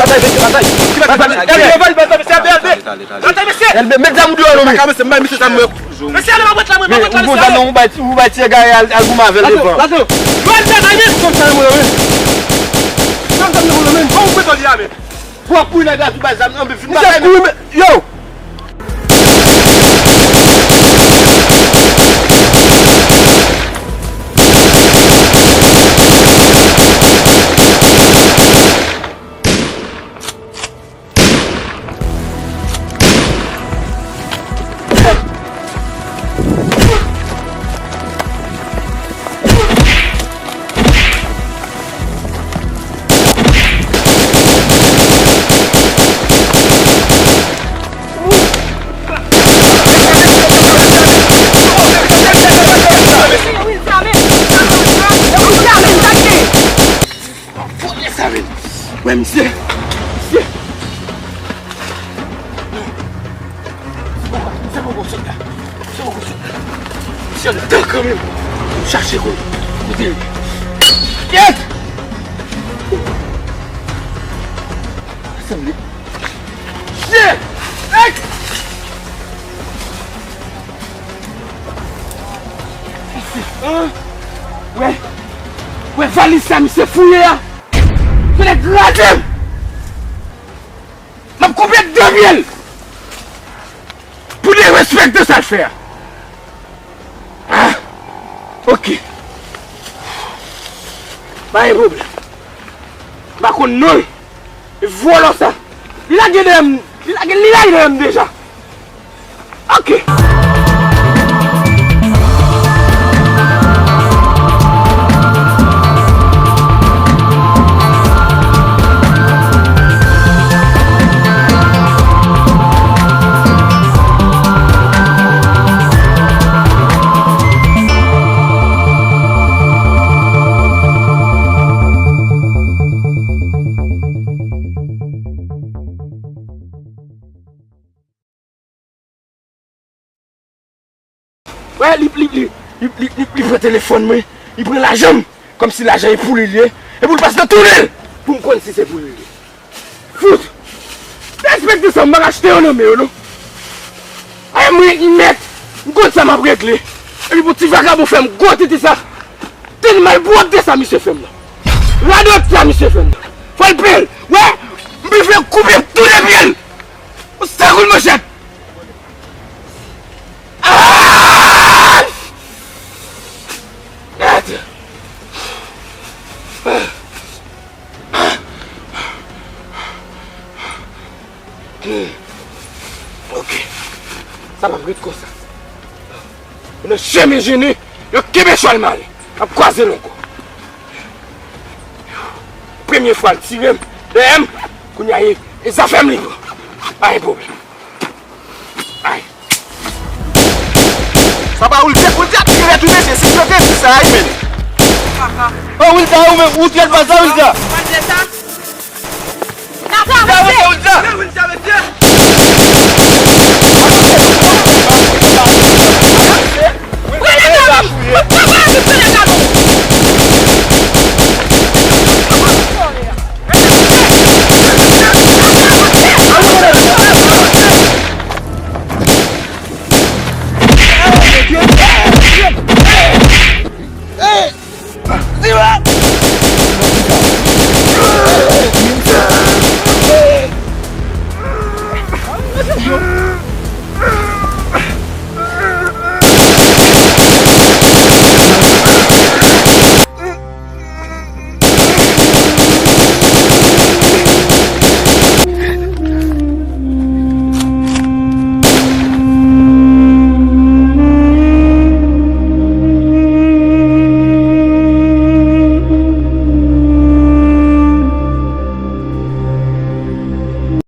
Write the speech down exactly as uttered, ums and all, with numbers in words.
Batay, mesye, batay. Batay, mesye, batay, mesye. L B, met zam ou deyò non, men. Mesye, ale, mwen mèt la, mwen mèt la, mesye, ale. Ou bay ti egare al, al goumen avè l devan. Yo, al batay, men. Kòm sa, mwen, men. Kòm sa, mwen, men. Bon, ou mèt li a, men. Pou ap kouri nèg la tou bay zam nan, men vin batay, men. Yo! Wè misye. Misye. Misye poko sot la. Misye poko sot la. Misye anndan kanmenm. Chache kote. Kote l ye? Kèt! Sanble. Shit! Hey! An! Wè! Wè valiz sa misye fouye a! Se nèg kraze m! M ap koupe de pye l! Pou derespekte sa l fè a! Ah! Ok. Pa gen pwoblèm. M pa konn non l. E vòlò sa. Li lage dèyè m. Li lage, li lage dèyè m deja. Ok. Wè, li, li, li pran telefòn mwen, li pran lajan m, kòmsi lajan e pou li l ye, epi l pase nan toune l pou m konn si se pou li l ye. Fout! Derespekte sa, m pa ka achte yo nan men yo, non. Ay, mwen, m mèt, m konn sa m ap regle. Epi pou ti vagabon fè m gwo tete sa, tèl malpwòpte sa misye fè m nan. Radòt sa misye fè m nan. Fò l peye l. Wè, m prefere koupe tou de pye l. Yon sèl kout manchèt. Ah! Mèd! Ok. Sa p ap ret konsa. Nan chemen jennen, yo kenbe chwal m ale. N ap kwaze l ankò. Premye fwa l tire m dèyè m, kounye a e, e zafè m li pran. Pa gen pwoblèm. Ay. Sa pa Wilda, Wilda ap tire tou mesye, si yo te di sa, ay men. Oh, Wilda, ou menm, ou trèt baz la, Wilda. Travèse! Wilda, Wilda, mesye! Prele nan men m! Mwen pa ka di prele nan men m!